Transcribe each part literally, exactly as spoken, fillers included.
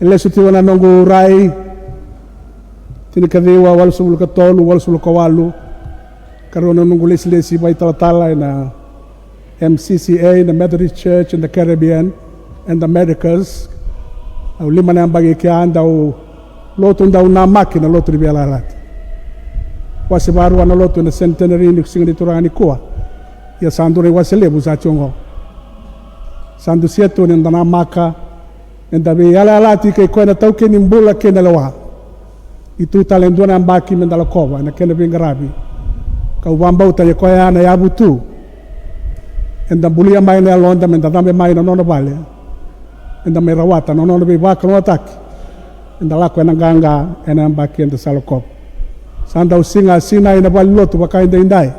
E lesu tiko na noqu rai, tinikaciwa walusagavulu ka tolu, walusagavulu ka walu, karua na noqu lesilesi vakaitalatala ena M C C A, na Methodist Church in the Caribbean and the Americas. Au lima na yabaki kea, dau lotu, dau namaki na lotu ni veiyalayalati. Wase varua na lotu ena Centenary ni siga ni Turaga nikua. Ia sa dua na iwase levu sa tiko oqo. Sa dusia tu ni da namaka, eda veiyalayalati kei koya na taukei ni bula kei na lewa. E tu tale e dua na yabaki meda lakova ena kena veiqaravi. Kau vakabauta ni koya na yavu tu. Eda bulia mai na yaloda meda cabe mai na nona vale. Eda mai rawata na nona veivakalougatataki. Eda lako ena qaqa ena yabaki eda sa lakova. Sa dau siga sinai na valenilotu vakaedaidai.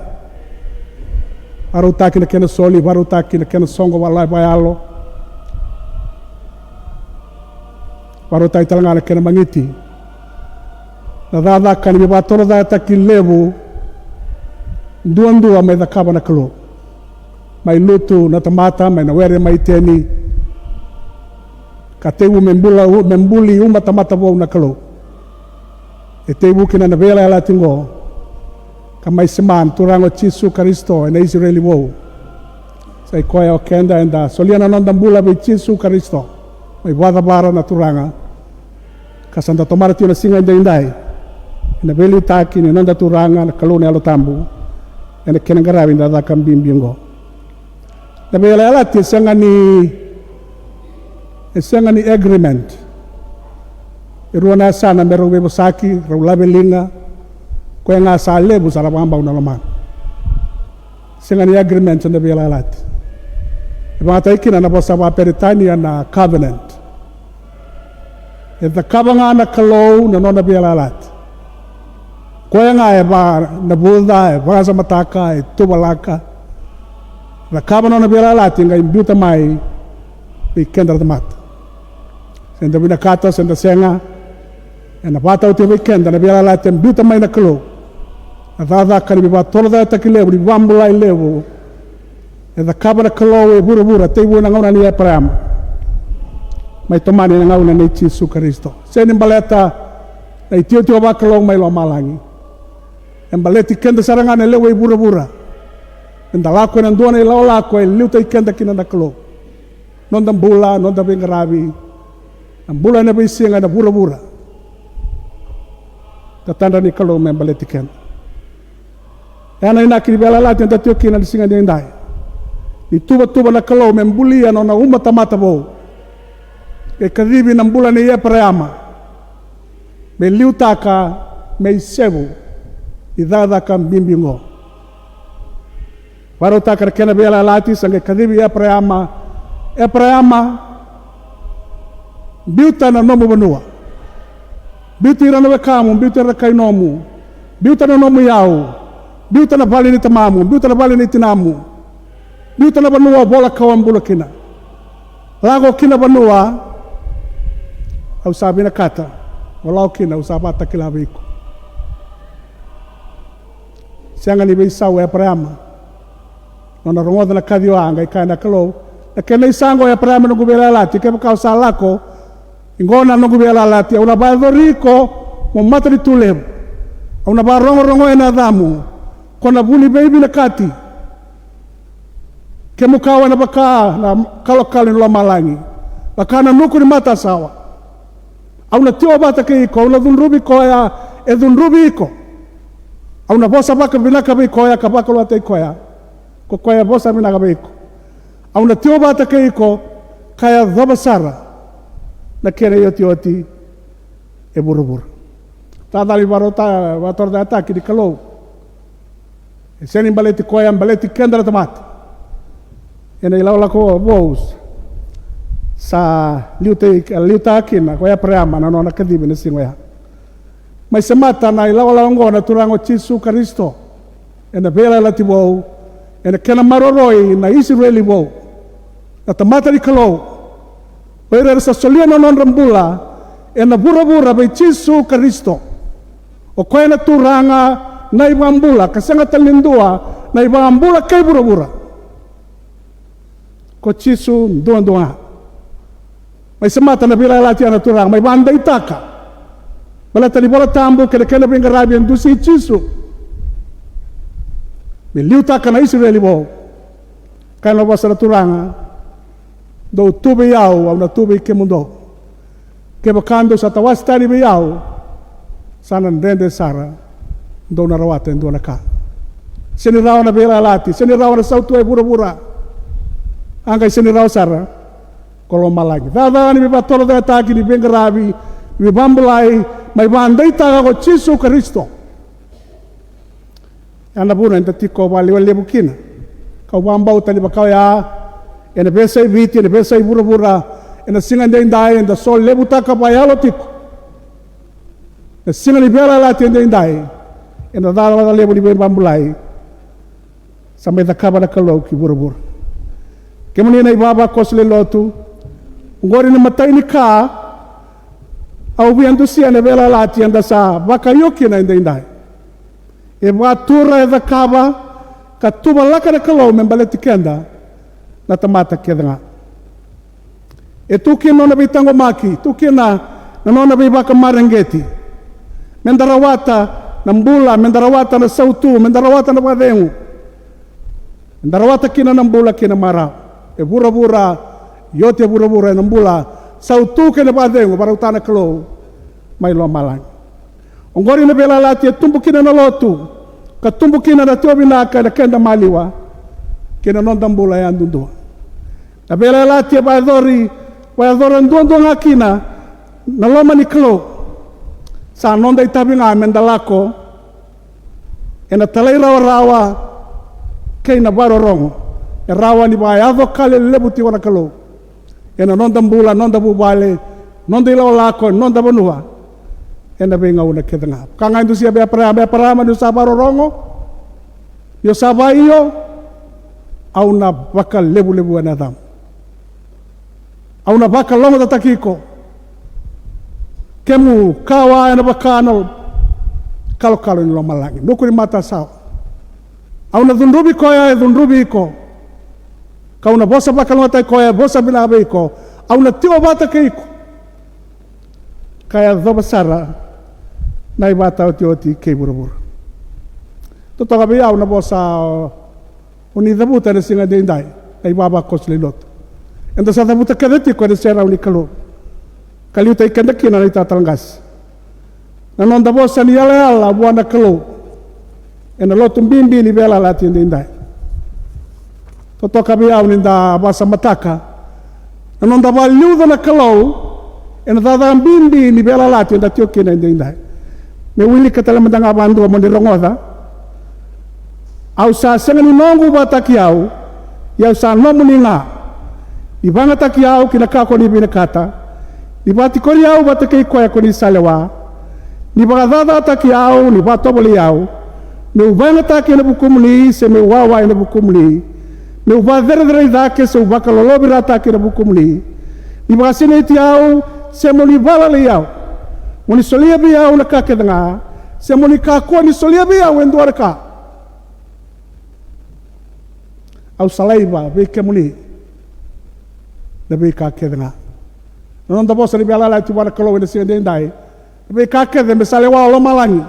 Varautaki na kena soli, varautaki na kena soqo vaka vakayalo. Varautaki tale ga na kena magiti. Na cakacaka ni veivakatorocaketaki levu duadua mai cakava na Kalou. Mai lutu na tamata mai na were mai Iteni, ka tekivu me bula, me buli uma tamata vou na Kalou. E tekivu kina na veiyalayalati oqo, ka mai sema na Turaga o Jisu Karisito ena Isireli vou. Sa i koya o keda eda solia na noda bula vei Jisu Karisito, mai vakacavara na Turaga. Ka sa da tomana tiko na siga edaidai ena veiliutaki ni noda Turaga na Kalou na Yalo Tabu, ena kena qaravi na cakacaka bibi oqo. Na veiyalayalati e sega ni, e sega ni agreement. E rua na yasana me rau veivosaki, rau laveliga. Koya ga sa levu sa ra vakabau na lomana. Sega ni agreement na veiyalayalati. E vakayagataki kina na vosa vakaperitania na covenant. E cakava ga na Kalou na nona veiyalayalati. Koya ga e vakanavuca, e vakasamataka, e tuvalaka. Cakava na nona veiyalayalati qai biuta mai vei keda na tamata. Se da vinakata se da sega, ena vakatau tiko vei keda na veiyalayalati e biuta mai na Kalou. Na cakacaka ni veivakatorocaketaki levu, ni vakabulai levu e cakava na Kalou e vuravura, tekivu na gauna nei Eparaama, mai tomani na gauna nei Jisu Karisito. Sega ni baleta na itikotiko vakalou mai lomalagi. E baleti keda sara ga na lewe i vuravura. Eda lako ena dua na ilakolako e liutaki keda kina na Kalou. Noda bula, noda veiqaravi, na bula ena veisiga, ena vuravura. Tatadra ni Kalou me baleti keda. E na inaki ni veiyalayalati eda tiko kina na siga edaidai. Ni tuvatuva na Kalou me bulia na nona uma tamata vou. E kacivi na bula nei Eparaama me liutaka, me isevu ni cakacaka bibi oqo. Varautaka na kena veiyalayalati, sa qai kacivi Eparaama. Eparaama, biuta na nomu vanua. Biuti ira na wekamu, biuti ira na kai nomu. Biuta na nomu iyau. Biuta na vale ni tamamu, biuta na vale ni tinamu. Biuta na vanua o vola kau a bula kina. Lako ki na vanua au sa vinakata mo lako kina, au sa vakatakila vei iko. Sega ni veisau o Eparaama. Nona rogoca na kaciva, qai kaya na Kalou, na kena isau o Eparaama, noqu veiyalayalati, kevaka o sa lako, qo na noqu veiyalayalati, au na vakayacori iko mo matanitu levu. Au na vakarogorogoya na yacamu, ko na vu ni veivinakati. Kemu kawa ena vaka na kalokalo ni lomalagi, vaka na nuku ni matasawa. Au na tiko vata kei iko, au na cudruvi koya e cudruvi iko. Au na vosa vakavinaka vei koya ka vakalougatataki koya ko koya e vosa vinaka vei iko. Au na tiko vata kei iko ka yacova sara na kena iotioti e vuravura. Cakacaka ni vakatorocaketaki ni Kalou. E sega ni baleti koya, baleti keda na tamata. Ena ilakolako vou sa liutaki, liutaka kina ko Eparaama na nona kacivi na siga oya. Mai semata na ilakolako oqo na Turaga o Jisu Karisito ena veiyalayalati vou, ena kena maroroi na Isireli vou. Na tamata ni Kalou, o ira era sa solia na nodra bula ena vuravura vei Jisu Karisito. O koya na Turaga na iVakabula, ka sega tale ni dua na iVakabula kei vuravura. Ko Jisu duadua ga. Mai semata na veiyalayalati ya na Turaga, mai vakadeitaka. Baleta ni iVola Tabu kei na kena veiqaravi e dusi Jisu me liutaka na Isireli vou. Kaya na vosa na Turaga: Dou tu vei au, au na tu vei kemudou. Kevaka dou sa tawase tani vei au, sa na dredre sara dou na rawata e dua na ka. Sega ni rawa na veiyalayalati, sega ni rawa na sautu e vuravura. A qai sega ni rawa sara ko lomalagi. Cakacaka ni veivakatorocaketaki, ni veiqaravi, ni veivakabulai, mai vakadeitaka ko Jisu Karisito. Ya na vuna eda tiko vakalevu kina. Kau vakabauta ni vaka oya, ena veiyasai Viti, ena veiyasai vuravura, ena siga edaidai eda solevutaka vakayalo tiko na siga ni veiyalayalati edaidai ena cakacaka levu ni veivakabulai sa mai cakava na Kalou ki vuravura. Kemuni na ivavakoso lewe ni lotu, oqori na imatai ni ka au via dusia ena veiyalayalati eda sa vakaio kina edaidai. E vakatura, e cakava, ka tuvalaka na Kalou me baleti keda na tamata kece ga. E tu kina na nona veitaqomaki, tu kina na nona veivakamareqeti. Meda rawata na bula, meda rawata na sautu, meda rawata na vakacegu. Meda rawata kina na bula kei na marau e vuravura, e oti e vuravura, ena bula sautu kei na vakacegu, vakarautaka na Kalou mai lomalagi. Oqori na veiyalayalati e tubu kina na lotu, ka tubu kina na tiko vinaka ena keda maliwa kei na noda bula yadudua. Na veiyalayalati e vakayacori, vakayacora duadua ga kina na loma ni Kalou. Sa noda itavi ga meda lako ena talairawarawa kei na vakarorogo, e rawa ni vakayaco ka lelevu tiko na Kalou ena noda bula, noda vuvale, noda ilakolako, noda vanua, ena veigauna kece ga. Ka ga e dusia vei Eparaama, Eparaama, ni o sa vakarorogo, ni o sa vakaio, au na vakalevulevu ena yacamu. Au na vakalougatataki iko. Kemu kawa ena vaka na kalokalo ni lomalagi. Nuku ni matasawa. Au na cudruvi koya e cudruvi iko. Kau na vosa vakalougatataki koya e vosa vinaka vei iko. Au na tiko vata kei iko. Ka yacova sara na ivakataotioti kei vuravura. Totoka vei au na vosa o o ni cavuta ena siga edaidai, na ivavakoso lewe ni lotu. Eda sa cavuta kece tiko ena serau ni Kalou, ka liutaki keda kina na italatala qase. Na noda vosa ni yalayala vua na Kalou ena lotu bibi ni veiyalayalati edaidai. Totoka vei au ni da vakasamataka na noda vakaliuca na Kalou ena cakacaka bibi ni veiyalayalati eda tiko kina edaidai. Me wilika tale mada ga vakadua mo ni rogoca. Au sa sega ni noqu vakataki au, ia au sa nomuni ga. Ni vagataki au ki na ka ko ni vinakata. Ni vakatikori au vata kei koya ko ni sa lewa. Ni vakacacataki au, ni vakatovolei au. Meu vakayagataki ena vukumuni, se meu wawa ena vukumuni. Meu vakacerecerei cake, se meu vakalolovirataki ena vukumuni. Ni vakasinaiti au, se mo ni valavalei au. Mo ni solia vei au na ka kece ga, se mo ni kakua ni solia vei au e dua na ka. Au sa laiva vei kemuni na veika kece ga. Na noda vosa ni veiyalayalati vua na Kalou ena siga edaidai. Na veika kece me sa lewa o lomalagi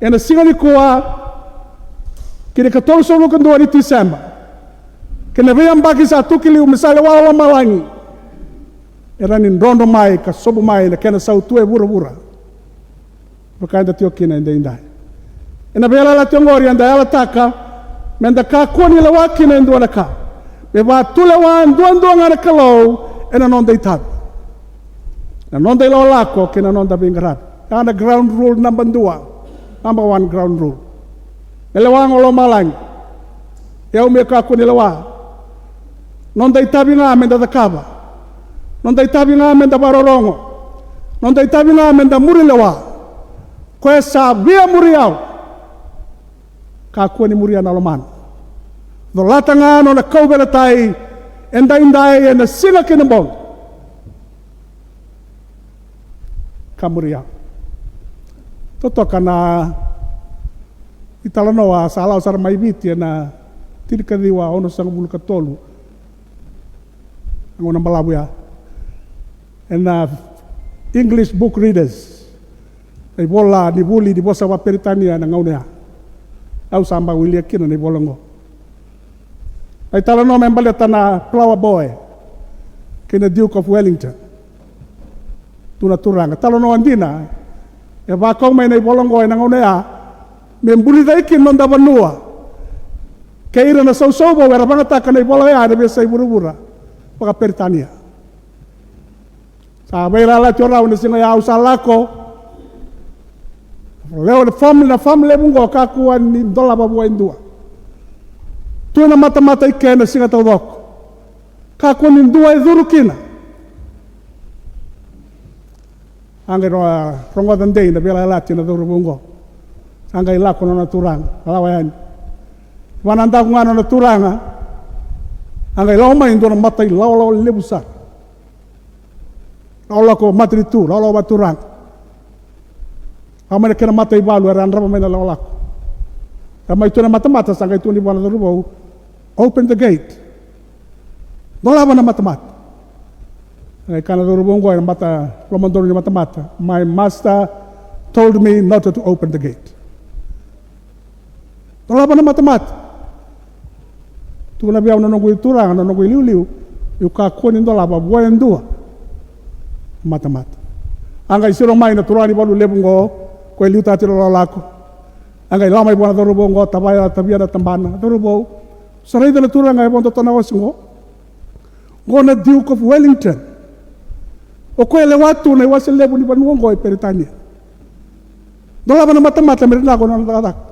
ena siga nikua, ki na ikatolusagavulu ka dua ni Tiseba, kei na veiyabaki sa tu ki liu, me sa lewa o lomalagi. E rawa ni drodro mai ka sobu mai na kena sautu e vuravura. Vaka eda tiko kina edaidai. Ena veiyalayalati oqori eda yalataka meda kakua ni lewa kina e dua na ka. Me vakatulewa duadua ga na Kalou ena noda itavi, na noda ilakolako kei na noda veiqaravi. Ya na ground rule naba dua. Number one ground rule. Me lewa ga o lomalagi. Au, meu kakua ni lewa. Noda itavi ga meda cakava. Noda itavi ga meda vakarorogo. Noda itavi ga meda muri lewa. Koya sa via muri au, kakua ni muria na lomana. Colata ga nona kauveilatai edaidai, ena siga kei na bogi, ka muri au. Totoka na italanoa sa lako sara mai Viti ena tinikaciwa onosagavulu ka tolu. Na gauna balavu ya. Ena English book readers, na ivola ni vuli ni vosa vakaperitania ena gauna ya. Au sa bau wilika kina na ivola oqo. Na italanoa me baleta na Flower Boy kei na Duke of Wellington. Tu na turaga, talanoa dina e vakau mai na ivola oqo ena gauna ya me bulicai kina noda vanua kei ira na sausau vou era vagataka na ivola oya ena veiyasai vuravura vakaperitania. Sa veiyalayalati o rau ena siga ya. Au sa lako, lewa na farm, na farm levu oqo kakua ni dolava vua e dua. Tu na matamata i ke na siga taucoko, kakua ni dua e curu kina. A qai ro-, rogoca dei na veiyalayalati na cauravou oqo. Sa qai lako na nona turaga, lawa yani. Vanadaku ga na nona turaga, a qai lawa mai e dua na mata ilawalawa levu sara. Lakolako matanitu, lakolako vakaturaga. Lawa mai na kena mataivalu era yadrava mai na lakolako. Sa mai tu na matamata, sa qai tukuni vua na cauravou, "Open the gate." Dolava na matamata. Qai kaya na cauravou oqo ena mata, lomadonu ni matamata, "My master told me not to open the gate." Dolava na matamata. Tukuna vei au na noqu ituraga, na noqu iliuliu, niu kakua ni dolava vua e dua na matamata. A qai siro mai na turaga ni valu levu oqo, ko e liutaka tiko na lakolako. A qai lawa mai vua na cauravou oqo, tavaya, tavia na tabana. "Cauravou, sa raica na turaga e vodo toka na wase oqo? Oqo na Duke of Wellington. O koya e lewa tu na iwase levu ni vanua oqo e Peritania. Dolava na matamata me ra lako na nona cakacaka."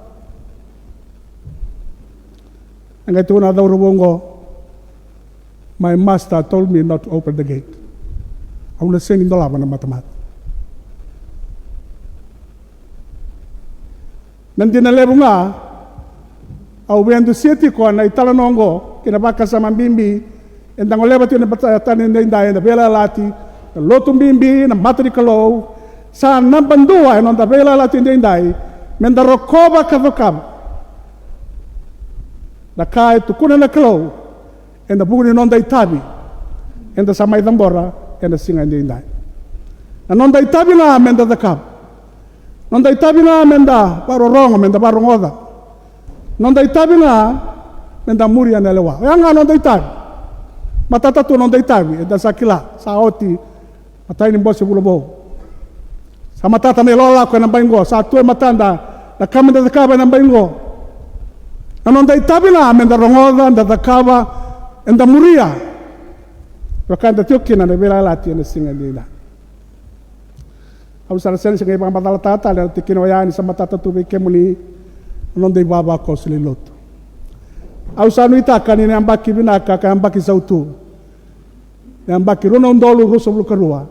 A qai tukuna na cauravou oqo, "My master told me not to open the gate." Au na sega ni dolava na matamata. Na dina levu ga, au via dusia tiko na italanoa oqo kei na vakasama bibi eda goleva tiko ena mataka ni daidai, ena veiyalayalati, na lotu bibi, na mata ni Kalou. Sa naba dua ena noda veiyalayalati daidai, meda rokova ka cakava na ka e tukuna na Kalou ena vuku ni noda itavi eda sa mai cabora ena siga edaidai. Na noda itavi ga meda cakava. Noda itavi ga meda vakarorogo, meda vakarogoca. Noda itavi ga meda muria na lewa. Oya ga noda itavi. Matata tu noda itavi, eda sa kila, sa oti matai ni bose vula vou. Sa matata na ilakolako ena bai qo, sa tu e matada na ka meda cakava ena bai qo. Na noda itavi ga meda rogoca, da cakava, eda muria. Vaka eda tiko kina na veiyalayalati ena siga edaidai. Au sa na sega ni vakabacalataka tale na tikina oya ni sa matata tu vei kemuni na noda ivavakoso lewe ni lotu. Au sa nuitaka ni na yabaki vinaka ka yabaki sautu, na yabaki rua na udolu ruasagavulu ka rua,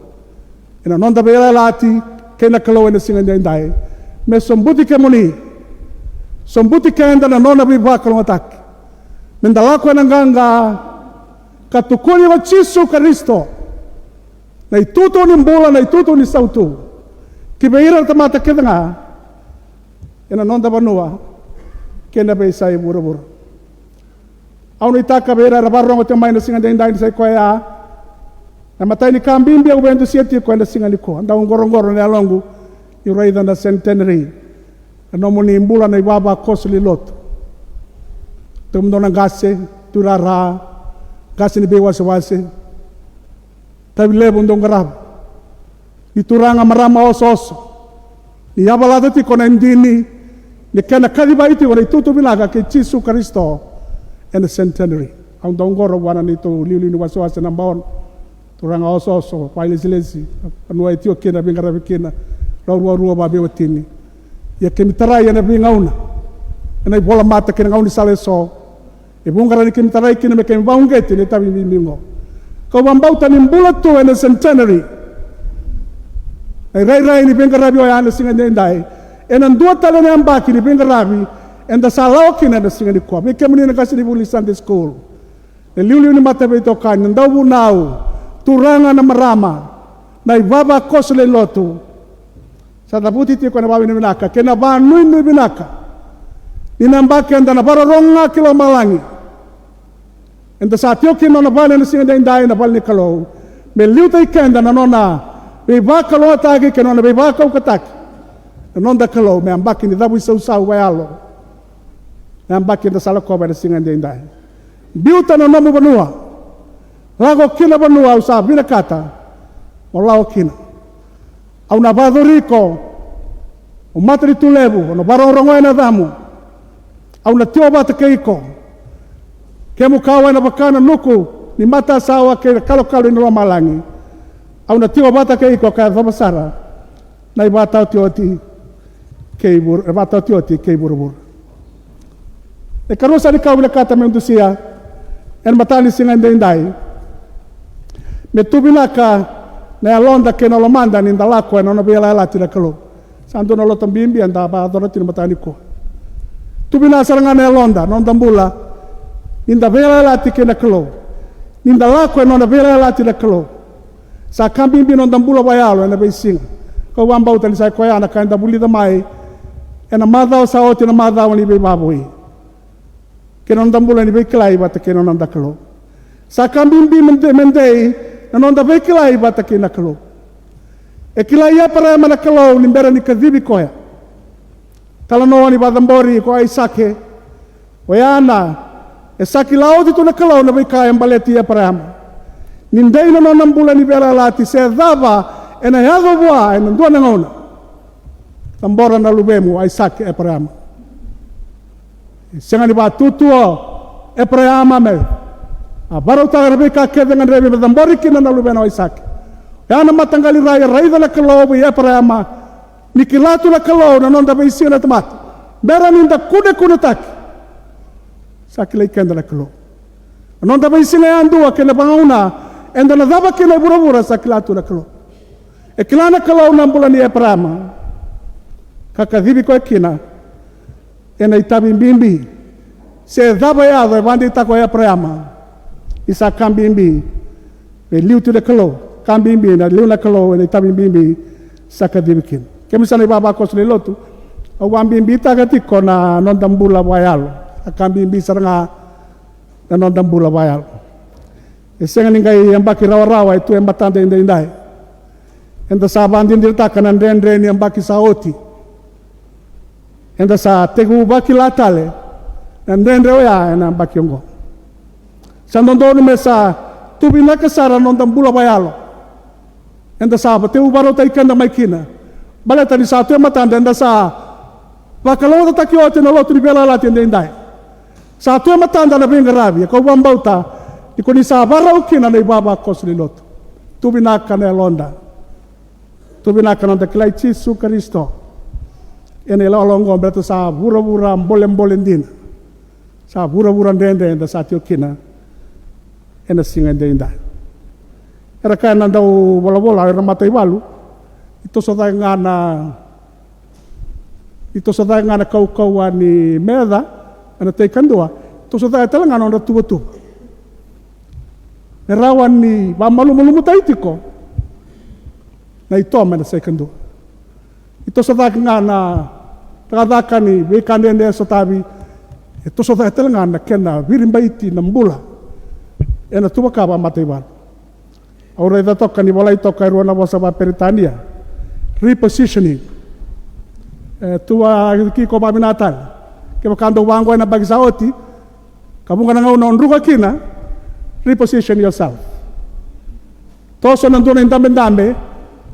ena noda veiyalayalati kei na Kalou ena siga edaidai, me sobuti kemuni, sobuti keda na nona veivakalougatataki, meda lako ena qaqa ka tukuni o Jisu Karisito na itutu ni bula, na itutu ni sautu ki vei ira na tamata kece ga ena noda vanua kei na veiyasai vuravura. Au nuitaka vei ira era vakarorogo tiko mai na siga edaidai ni sa i koya na imatai ni ka bibi au via dusia tiko ena siga nikua. Dau qoroqoro na yaloqu niu raica na centenary, na nomuni bula na ivavakoso lewe ni lotu. Taumada na qase, tuirara, qase ni veiwasewase. Tavi levu dou qarava. Ni turaga, marama, osooso, ni yavalata tiko na idini ni kena kacivaki tiko na itutu vinaka kei Jisu Karisito ena centenary. Au dau qoro vua na neitou iliuliu ni wasewase naba ono. Turaga osooso, vakailesilesi, vanua e tiko kina, veiqaravi kina, rau ruarua vaveiwatini. Ia keimami tarai ena veigauna, ena ivolamata kei na gaunisala eso, e vuqa na neimami tarai kina me keimami vakauqeti na itavi bibi oqo. Kau vakabauta ni bula tu ena centenary na irairai ni veiqaravi oya ena siga edaidai, ena dua tale na yabaki ni veiqaravi eda sa lawa kina ena siga nikua. Vei kemuni na qasenivuli Sunday school, na iliuliu ni mataveitokani, na dauvunau, turaga, na marama, na ivavakoso lewe ni lotu, sa cavuti tiko na vakavinavinaka kei na vakanuinui vinaka ni na yabaki eda na vakarorogo ga ki lomalagi. Eda sa tiko kina na nona vale ena siga edaidai, na vale ni Kalou. Me liutaki keda na nona veivakalougatataki kei na nona veivakaukauwataki na noda Kalou me yabaki ni cavuisausau vakayalo. Na yabaki eda sa lakova ena siga edaidai. Biuta na nomu vanua. Lako ki na vanua au sa vinakata mo lako kina. Au na vakayacori iko, o matanitu levu, o na vakarogorogoya na yacamu. Au na tiko vata kei iko. Kemu kawa ena vaka na nuku ni matasawa kei na kalokalo ni lomalagi. Au na tiko vata kei iko ka yacova sara na ivakataotioti kei vur-, ivakataotioti kei vuravura. E karua sara ni ka au vinakata meu dusia ena mataka ni siga edaidai. Me tu vinaka na yaloda kei na lomada ni da lako ena nona veiyalayalati na Kalou. Sa dua na lotu bibi eda vakayacora tiko ena mataka nikua. Tu vinaka sara ga na yaloda, na noda bula, ni da veiyalayalati kei na Kalou. Ni da lako ena nona veiyalayalati na Kalou. Sa ka bibi na noda bula vakayalo ena veisiga. Kau vakabauta ni sa i koya na ka eda vulica mai ena macawa sa oti, na macawa ni veivakavoui kei na noda bula ni veikilai vata kei na noda Kalou. Sa ka bibi me de-, me dei na noda veikilai vata kei na Kalou. E kilai Eparaama na Kalou ni bera ni kacivi koya. Talanoa ni vakacabori ko Aisake. Oya na, e sa kila oti tu na Kalou na veika e baleti Eparaama. Ni dei na nona bula ni veiyalayalati se cava ena yaco vua ena dua na gauna. Cabora na luvemu Aisake, Eparaama. E sega ni vakatutu o Eparaama me a vakarautaka na veika kece e gadrevi me cabori kina na luvena o Aisake. Oya na mataqali rai e raica na Kalou vei Eparaama. Ni kila tu na Kalou na noda veisiga na tamata. Bera ni da kunekunetaki, sa kilai keda na Kalou. Na noda veisiga yadua kei na vagauna eda na cava kina e vuravura, sa kila tu na Kalou. E kila na Kalou na bula ni Eparaama ka kacivi koya kina ena itavi bibi. Se cava e yaco, e vakadeitaka o Eparaama ni sa ka bibi me liu tu na Kalou, ka bibi na liu na Kalou ena itavi bibi sa kacivi kina. Kemu sa na ivavakoso ni lotu, au vakabibitaka tiko na noda bula vakayalo. A ka bibi sara ga na noda bula vakayalo. E sega ni qai yabaki rawarawa e tu e matada edaidai. Eda sa vakadinadinataka na dredre ni yabaki sa oti. Eda sa tekivu vakila tale na dredre oya ena yabaki oqo. Sa dodonu me sa tu vinaka sara na noda bula vakayalo. Eda sa tekivu vakarautaki keda mai kina. Baleta ni sa tu e matada, eda sa vakalougatataki oti na lotu ni veiyalayalati edaidai. Sa tu e matada na veiqaravi, e kau vakabauta ni ko ni sa vakarau kina na ivavakoso ni lotu. Tu vinaka na yaloda. Tu vinaka na noda kilai Jisu Karisito ena iyaloyalo oqo, baleta sa vuravura bolebole dina. Sa vuravura dredre eda sa tiko kina ena siga edaidai. Era kaya na dauvolavola, era na mataivalu, ni toso cake ga na, ni toso cake ga na kaukauwa ni meca ena tai kadua, toso cake tale ga na nodra tuvatuva. Me rawa ni vakamalumalumutaki tiko na itoma ena sai kadua. E toso cake ga na cakacaka ni veika dredre e sotavi. E toso cake tale ga na kena viribaiti na bula ena tuvaka vakamataivalu. Au raica toka ni volai toka e rua na vosa vakaperitania. Repositioning. E tu vaka kina vakavinaka tale. Kevaka dou vaqo ena yabaki sa oti, ka vuqa na gauna o druka kina, reposition yourself. Toso na dua na idabedabe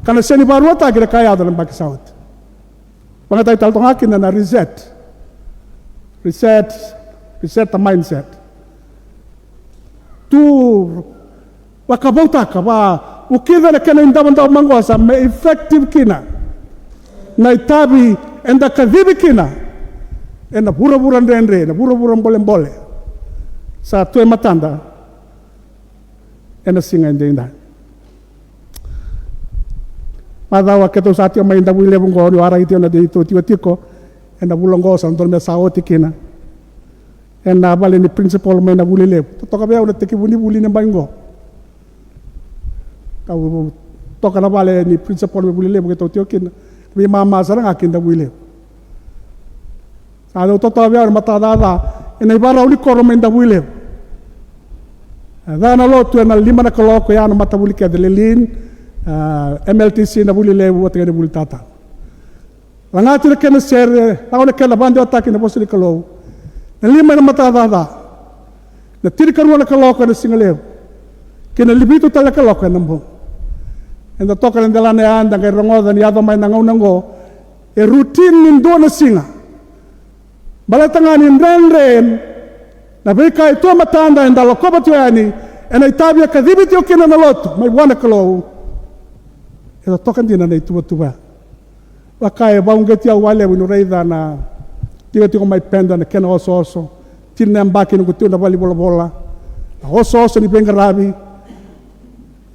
ka na sega ni vakaruataki na ka e yaco na yabaki sa oti. Vakayagataki tale toka ga kina na reset. Reset, reset the mindset. Tu vakavautaka, vaukica na kena idavodavo maqosa me effective kina na itavi eda kacivi kina ena vuravura dredre, na vuravura bolebole sa tu e matada ena siga edaidai. Macawa keitou sa tiko mai Davuilevu oqo, niu a raica tiko na neitou tiko ena vula oqo, sa dodonu me sa oti kina. Ena vale ni principal mai Navulilevu. Totoka vei au na tekivu ni vuli ni yabaki oqo. Kau toka na vale ni principal mai Vulilevu keitou tiko kina. Veimama sara ga ki Davuilevu. Sa dau totoka vei au na mataka caca ena ivakarau ni koro mai Davuilevu. A, ca na lotu ena lima na kaloko, ya na matavuli kece, Lelean, a, M L T C, na vuli levu vata kei na vuli tatalo. Lagati na kena sere, lako na kena vakadewataki na vosa ni Kalou. Na lima ena matacaca. Na tinikarua na kaloko ena siga levu. Kei na vitu tale na kaloko ena bogi. Eda toka ena delana ya, eda qai rogoca ni yaco mai na gauna oqo. E routine ni dua na siga. Baleta ga ni dredre na veika e tu e matada, eda lakova tu yani, ena itavi e kacivi tiko kina na lotu mai vua na Kalou. E totoka dina na ituvatuva. Vaka e vakauqeti au vakalevu niu raica na tikotiko mai Peda, na kena osooso. Tini na yabaki noqu tiko na valenivolavola. Na osooso ni veiqaravi.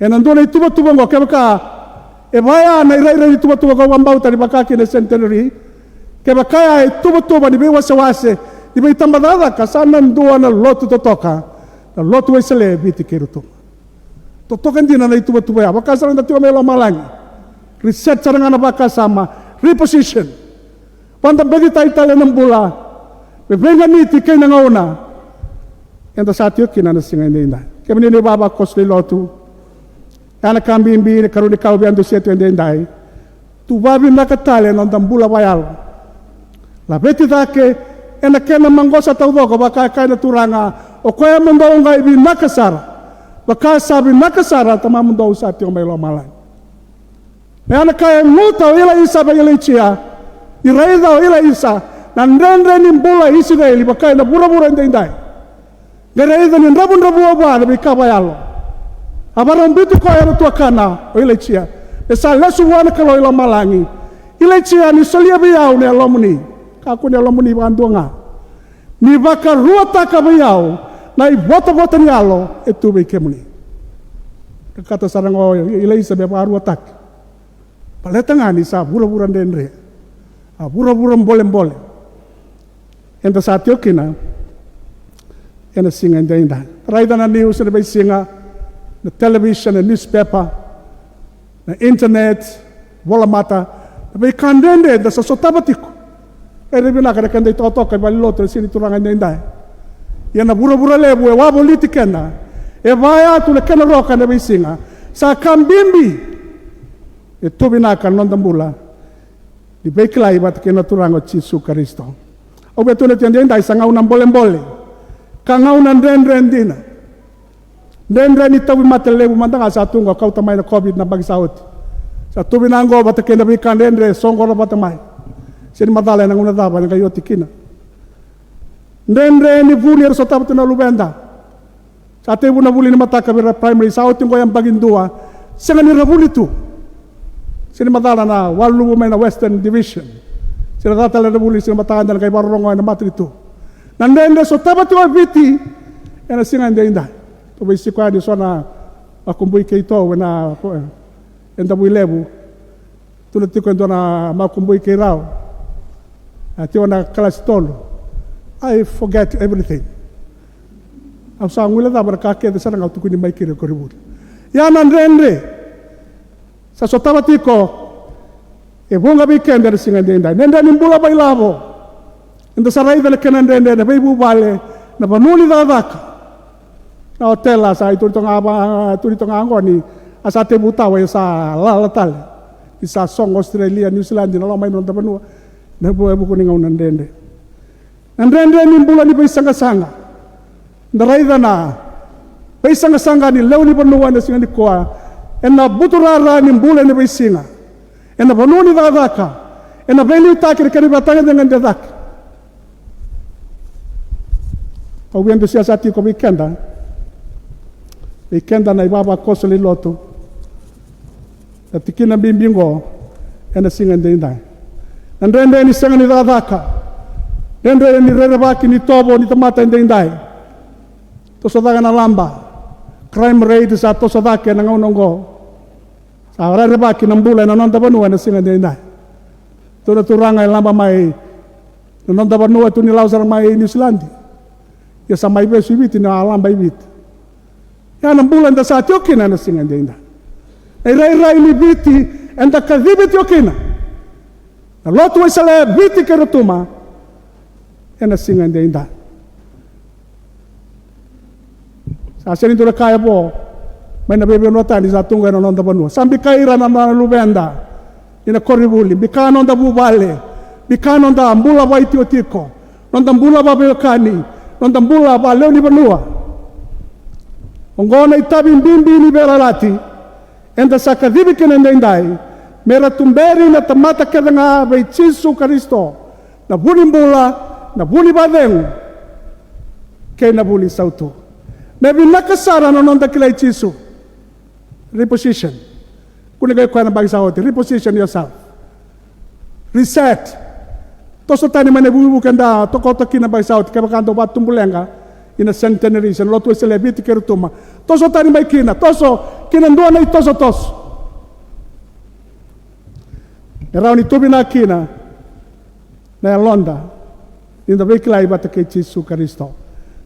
Ena dua na ituvatuva oqo, kevaka e vaya na irairai ni tuvatuva ko vakabauta ni vaka kina e Centenary, kevaka ya e tuvatuva ni veiwasewase, ni veitabacakacaka, sa na dua na lotu totoka, na lotu Wesele e Viti kei Rotuma. Totoka dina na ituvatuva ya, vaka sara ga da tiko mai lomalagi. Reset sara ga na vakasama, reposition. Vakadabecitai tale na bula me veiganiti kei na gauna eda sa tiko kina na siga edaidai. Kemuni na ivavakoso ni lotu, ya na ka bibi, na ikarua ni ka au via dusia tu edaidai. Tu vavinaka tale na noda bula vakayalo. Laveti cake ena kena maqosa taucoko, vaka e kaya na Turaga, o koya mo dou qai vinaka sara, vaka sa vinaka sara Tamamudou sa tiko mai lomalagi. Na ka e guta o Ilaisa vei Ilaija, ni raica o Ilaisa na dredre ni bula i Isireli vaka ena vuravura edaidai. Qai raica ni dravudravua vua na veika vakayalo. A vakarau biuti koya na tuakana o Ilaija me sa lesu vua na Kalou i lomalagi. Ilaija, ni solia vei au na yalomuni. Kakua ni yalomuni vakadua ga. Ni vakaruataka vei au na ivotavota ni yalo e tu vei kemuni. Kakata sara ga o Ilaisa me vakaruataki. Baleta ga ni sa vuravura dredre, a vuravura bolebole eda sa tiko kina ena siga edaidai. Raica na news ena veisiga, na television, na newspaper, na internet, volamata, na veika dredre eda sa sotava tiko. E rairai vinaka na keda itokatoka i valenilotu ena siga ni Turaga edaidai. Ia na vuravura levu e wavoliti keda, e vaya tu na kena roka ena veisiga. Sa ka bibi e tu vinaka na noda bula ni veikilai vata kei na Turaga o Jisu Karisito. Au via tukuna tu edaidai, sa gauna bolebole ka gauna dredre dina. Dredre ni tauvimate levu mada ga sa tu qo, kauta mai na COVID na yabaki sa oti. Sa tu vinaka qo vata kei na veika dredre soqona vata mai. Sega ni macala ena gauna cava ena qai oti kina. Dredre ni vuli era sotava tu na luveda. Sa tekivu na vuli ni mataka vei ira na primary, sa oti qo yabaki dua. Sega ni ra vuli tu. Sega ni macala na waluvu mai na Western Division. Sega ni cava tale na vuli, sega ni mataka, eda na qai vakarorogo ena matanitu. Na dredre sotava tiko e Viti ena siga edaidai. Tou veisiko yani eso na makubui keitou ena, e Davuilevu. Tukuna tiko e dua na makubui kei rau, a tiko na kalasi tolu. I forget everything. Au sa guilecava na ka kece sara ga au tukuni mai kina e koronivuli. Ia na dredre sa sotava tiko e vuqa vei keda ena siga edaidai. Dredre ni bula vakailavo. Eda sa raica na kena dredre ena veivuvale, na vanua ni cakacaka. Na otela sa ituri toka ga, ituri toka ga qo ni a sa tekivu tawa, ia sa lala tale. Ni sa sogo Australia, New Zealand, na loma i noda vanua. Na vu-, e vuku ni gauna dredre. Na dredre ni bula ni veisaqasaqa. Da raica na veisaqasaqa ni lewe ni vanua ena siga nikua. Ena buturara ni bula ena veisiga. Ena vanua ni cakacaka, ena veiliutaki, ena kena ivakatagedegede cake. Au via dusia sa tiko vei keda, vei keda na ivavakoso lewe ni lotu, na tikina bibi qo ena siga edaidai. Na dredre ni sega ni cakacaka, dredre ni rerevaki ni tovo ni tamata edaidai. Toso cake na laba, crime rate sa toso cake ena gauna oqo. Sa rerevaki na bula ena noda vanua ena siga edaidai. Dua na turaga e laba mai na noda vanua, tu ni lako sara mai Niusiladi. Ia sa mai vesu i Viti, na laba i Viti. Ia na bula eda sa tiko kina ena siga edaidai. Na irairai ni Viti eda kacivi tiko kina. Na lotu Wesele e Viti kei Rotuma ena siga edaidai. Sa sega ni dua na ka e vo mai na veivanua tani, sa tu ga ena noda vanua. Sa bikai ira na noda luveda ni na koronivuli, bika noda vuvale, bika noda bula vakaitikotiko, noda bula vakaveiwekani, noda bula vakalewe ni vanua. Oqo na itavi bibi ni veiyalayalati eda sa kacivi kina edaidai, me ra tuberi na tamata kece ga vei Jisu Karisito, na vu ni bula, na vu ni vakacegu, kei na vu ni sautu. Me vinaka sara na noda kilai Jisu. Reposition. Kua ni qai koya na yabaki sa oti. Reposition yourself. Reset. Toso tani mai na ivukivuki eda tokoto kina na yabaki sa oti, kevaka dau vakatubuleqa ina centenary se na Lotu Wesele e Viti kei Rotuma. Toso tani mai kina, toso kina dua na itosotoso e rawa ni tu vinaka kina na yaloda ni da veikilai vata kei Jisu Karisito.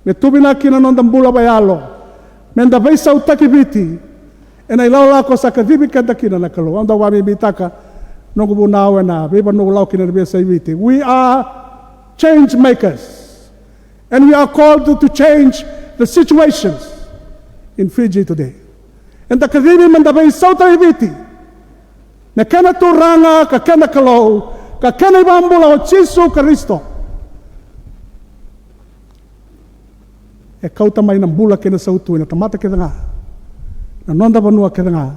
Me tu vinaka kina na noda bula vakayalo, me da veisautaki Viti ena ilakolako sa kacivi keda kina na Kalou. Au dau vakabibitaka noqu vunau ena veivanua au lako kina na veiyasai Viti. We are change makers, and we are called to change the situations in Fiji today. Eda kacivi me da veisautaki Viti, na kena Turaga ka kena Kalou ka kena iVakabula o Jisu Karisito. E kauta mai na bula kei na sautu ena tamata kece ga, na noda vanua kece ga,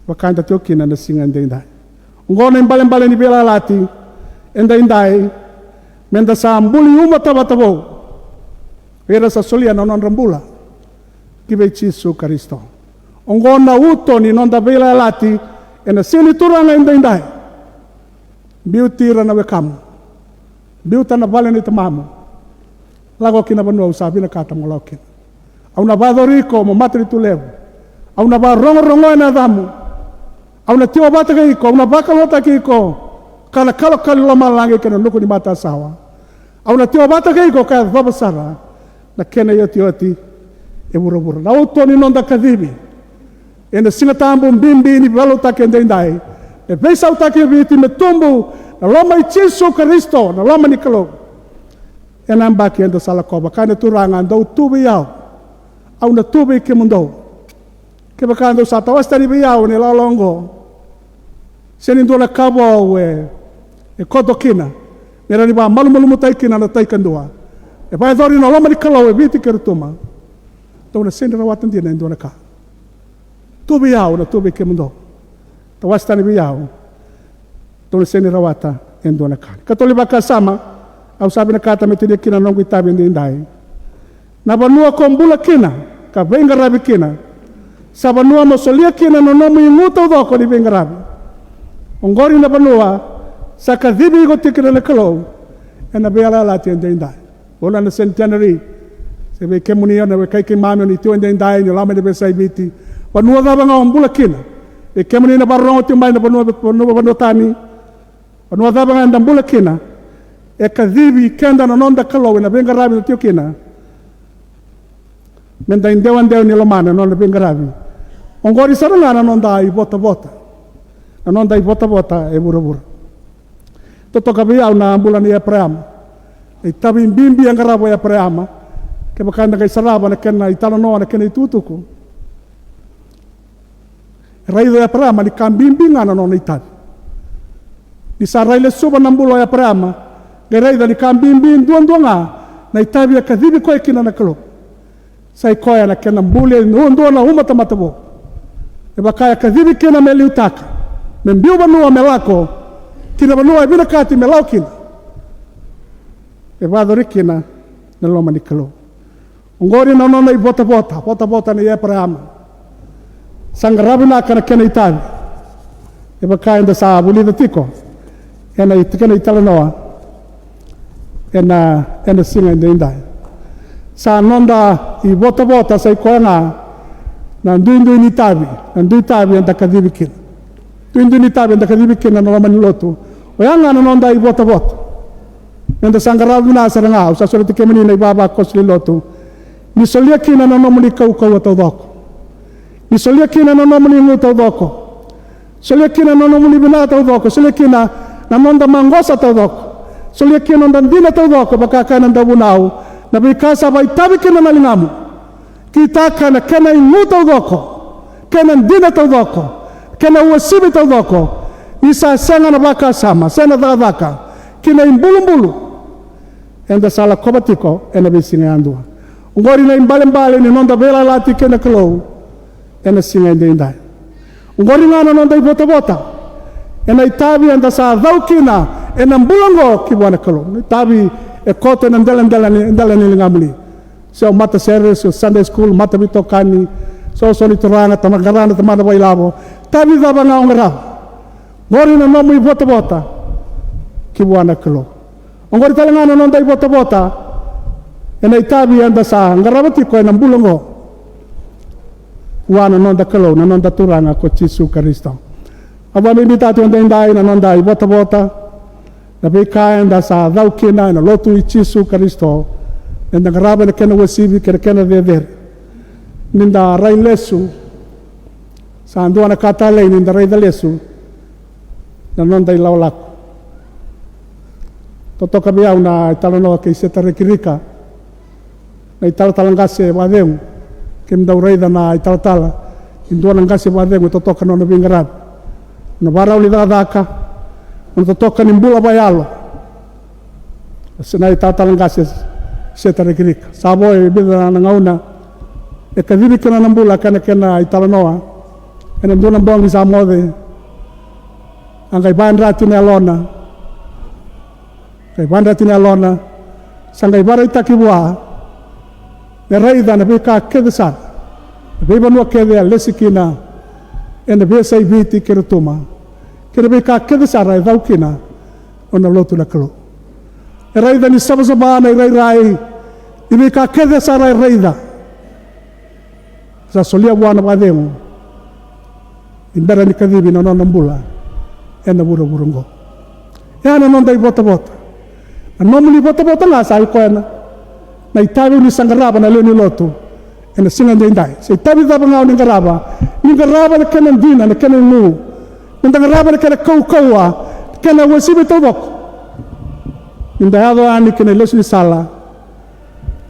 vaka eda tiko kina na siga edaidai. Oqo na ibalebale ni veiyalayalati edaidai, me da sa buli umatavata vou vei ira sa solia na nodra bula ki vei Jisu Karisito. Oqo na uto ni noda veiyalayalati ena siga ni Turaga edaidai. Biuti ira na wekamu. Biuta na vale ni tamamu. Lako ki na vanua au sa vinakata mo lako kina. Au na vakayacori iko mo matanitu levu. Au na vakarogorogoya na yacamu. Au na tiko vata kei iko, au na vakalougatataki iko, ka na kalokalo ni lomalagi kei na nuku ni matasawa. Au na tiko vata kei iko ka yacova sara na kena iotioti e vuravura. Na uto ni noda kacivi ena Siga Tabu bibi ni veiliutaki edaidai, me veisautaki Viti, me tubu na loma i Jisu Karisito, na loma ni Kalou. Ena yabaki eda sa lakova, kaya na Turaga, dou tu vei au, au na tu vei kemudou. Kevaka dou sa tawase tani vei au ena ilakolako oqo, sega ni dua na ka vou e, e koto kina me rawa ni vakamalumalumutaki kina na tai kadua. E vakayacori na loma ni Kalou e Viti kei Rotuma, dou na sega ni rawata dina e dua na ka. Tu vei au, na tu vei kemudou. Tawase tani vei au, dou na sega ni rawata e dua na ka. Katolu ni vakasama au sa vinakata me tinia kina na noqu itavi edaidai. Na vanua ko bula kina ka veiqaravi kina, sa vanua mo solia kina na nomu igu taucoko ni veiqaravi. Oqori na vanua sa kacivi iko tiko kina na Kalou ena veiyalayalati edaidai. Vanua na centenary. Se vei kemuni, o na wekai keimami, o ni tiko edaidai, ni lako mai na veiyasai Viti. Vanua cava ga o bula kina, vei kemuni na vakarorogo tiko mai na vanua, vanua, vanua tani, vanua cava ga eda bula kina, e kacivi keda na noda Kalou ena veiqaravi eda tiko kina, me da idewadewa ni lomana na nona veiqaravi. Oqori sara ga na noda ivotavota, na noda ivotavota e vuravura. Totoka vei au na bula nei Eparaama, na itavi bibi e qarava o Eparaama. Kevaka eda qai sarava na kena italanoa, na kena itukutuku, e raica o Eparaama ni ka bibi ga na nona itavi. Ni sa rai lesuva na bula o Eparaama, qai raica ni ka bibi duadua ga na itavi e kacivi koya kina na Kalou. Sa i koya na kena buli e dua na umatamata vou. E vaka e kacivi kina me liutaka, me biu vanua me lako ki na vanua e vinakati me lako kina. E vakayacori kina na loma ni Kalou. Oqori na nona ivotavota, votavota nei Eparaama. Sa qaravi vinaka na kena itavi. E vaka eda sa vulica tiko ena it-, kena italanoa ena, ena siga edaidai. Sa noda ivotavota sa i koya ga na duidui ni itavi, na dui itavi eda kacivi kina. Duidui ni itavi eda kacivi kina na loma ni lotu. Oya ga na noda ivotavota. Meda sa qaravi vinaka sara ga, au sa sureti kemuni na ivavakoso ni lotu. Ni solia kina na nomuni kaukauwa taucoko. Ni solia kina na nomuni igu taucoko. Solia kina na nomuni vinaka taucoko. Solia kina na noda maqosa taucoko. Solia kina na noda dina taucoko, vaka kaya na dauvunau. Na veika sa vakaitavi kina na ligamu, Kitaka na kena igu taucoko, kena dina taucoko, kena uasivi taucoko, ni sa sega na vakasama se na cakacaka ki na ibulubulu eda sa lakova tiko ena veisiga yadua. Oqori na ibalebale ni noda veiyalayalati kei na Kalou ena siga edaidai. Oqori ga na noda ivotavota ena itavi eda sa cau kina ena bula oqo ki vua na Kalou. Na itavi e koto ena dela, dela ni, dela ni ligamuni. Se o matasere, se o Sunday school, mataveitokani, se o so ni turaga, tamaqara na tamata vakailavo. Itavi cava ga o qarava, oqori na nomu ivotavota ki vua na Kalou. Oqori tale ga na noda ivotavota ena itavi eda sa qarava tiko ena bula oqo vua na noda Kalou, na noda Turaga ko Jisu Karisito. Au vakabibitaka tiko edaidai na noda ivotavota, na veika eda sa cau kina ena lotu i Jisu Karisito, eda qarava ena kena uasivi kei na kena cecere. Ni da rai lesu, sa dua na ka talei ni da raica lesu na noda ilakolako. Totoka vei au na italanoa kei Setareki Rika, na italatala qase vakacegu. Kemudou raica na italatala, e dua na qase vakacegu e totoka na nona veiqaravi, na vakarau ni cakacaka, na totoka ni bula vakayalo. Se na italatala qase Setareki Rika. Sa vo e vica na gauna e kacivi kina na bula, kena, kena italanoa, ena dua na bogi sa moce, a qai vakayadrati na yalona. Qai vakayadrati na yalona, sa qai vakaraitaki vua me raica na veika kece sara, na veivanua kece a lesi kina ena veiyasai Viti kei Rotuma, kei na veika kece sara e cau kina na nona lotu na Kalou. E raica ni savasava na irairai ni veika kece sara e raica. Sa solia vua na vakacegu ni bera ni kacivi na nona bula ena vuravura oqo. E a na noda ivotavota. Na nomuni votavota ga sa i koya na, na itavi o ni sa qarava na lewe ni lotu ena siga edaidai. Se itavi cava ga o ni qarava, ni qarava na kena dina, na kena igu, ni da qarava na kena kaukauwa, na kena uasivi taucoko. Ni da yaco yani ki na ilesu ni sala,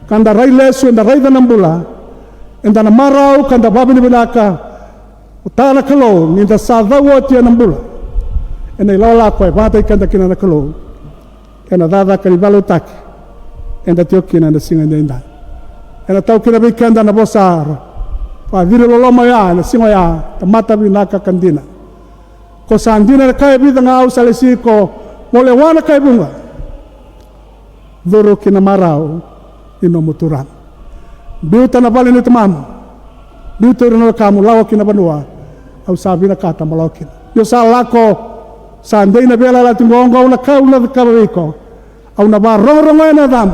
ka da rai lesu, eda raica na bula, eda na marau ka da vakavinavinaka vata na Kalou ni da sa cau oti ena bula, ena ilakolako e vakayagataki keda kina na Kalou, ena cakacaka ni veiliutaki eda tiko kina ena siga edaidai. Ena tau kina vei keda na vosa ra, vakaciriloloma oya ena siga oya, tamata vinaka ka dina. Ko sa dina na ka e vica ga, au sa lesi iko mo lewa na ka e vuqa. Curu ki na marau ni nomu Turaga. Biuta na vale ni tamamu. Biuta ira na wekamu, lako ki na vanua au sa vinakata mo lako kina. Ni o sa lako, sa dei na veiyalayalati oqo, au na ka au na cakava vei iko. Au na vakarogorogoya na yacamu.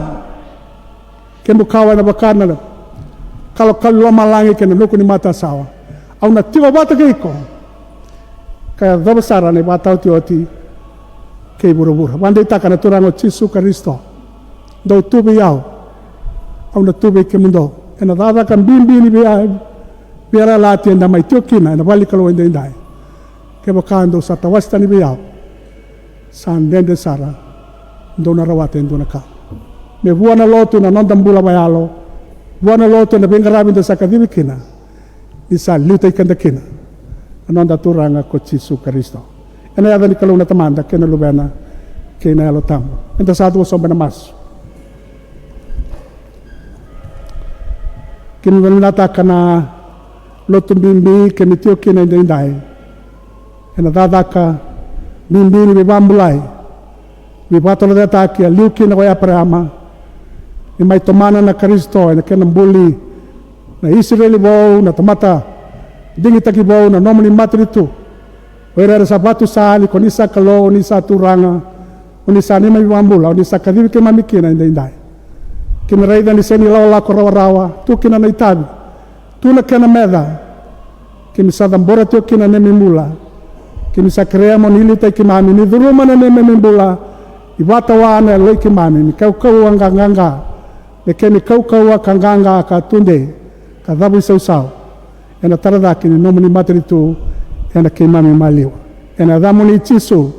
Kemu kawa ena vaka na kalokalo ni lomalagi kei na nuku ni matasawa. Au na tiko vata kei iko ka yacova sara na ivakataotioti kei vuravura. Vakadeitaka na Turaga o Jisu Karisito, dou tu vei au, au na tu vei kemudou. Ena cakacaka bibi ni via, veiyalayalati eda mai tiko kina ena vale ni Kalou edaidai. Kevaka dou sa tawase tani vei au, sa dede sara dou na rawata e dua na ka. Me vua na lotu na noda bula vakayalo, vua na lotu ena veiqaravi da sa kacivi kina, ni sa liutaki keda kina na noda Turaga ko Jisu Karisito. Ena yaca ni Kalou na Tamada kei na Luvena kei na Yalo Tabu. Eda sa cuva sobu ena masu. Kemuni vinakataka na lotu bibi kemi tiko kina edaidai. Ena cakacaka bibi ni veivakabulai, veivakatorocaketaki a liu kina ko Eparaama, ni mai tomana na Karisito ena kena buli na Isireli vou, na tamata digitaki vou, na nomuni matanitu. O ira era sa vakatusa ni ko ni sa Kalou, o ni sa Turaga, o ni sa neimami iVakabula, o ni sa kacivi keimami kina edaidai. Keimami raica ni sega ni lakolako rawarawa, tu kina na itavi, tu na kena meca. Keimami sa cabora tiko kina na neimami bula. Keimami sa kerea mo ni liutaki keimami, ni curuma na neimami bula, ni vakatawa na yaloi keimami, ni kaukauwa ka qaqa, me keimami kaukauwa ka qaqa ka tudei ka cavuisausau ena tara cake ni nomuni matanitu ena keimami maliwa. Ena yacamuni Jisu,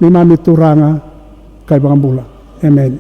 neimami Turaga ka iVakabula. Emeni.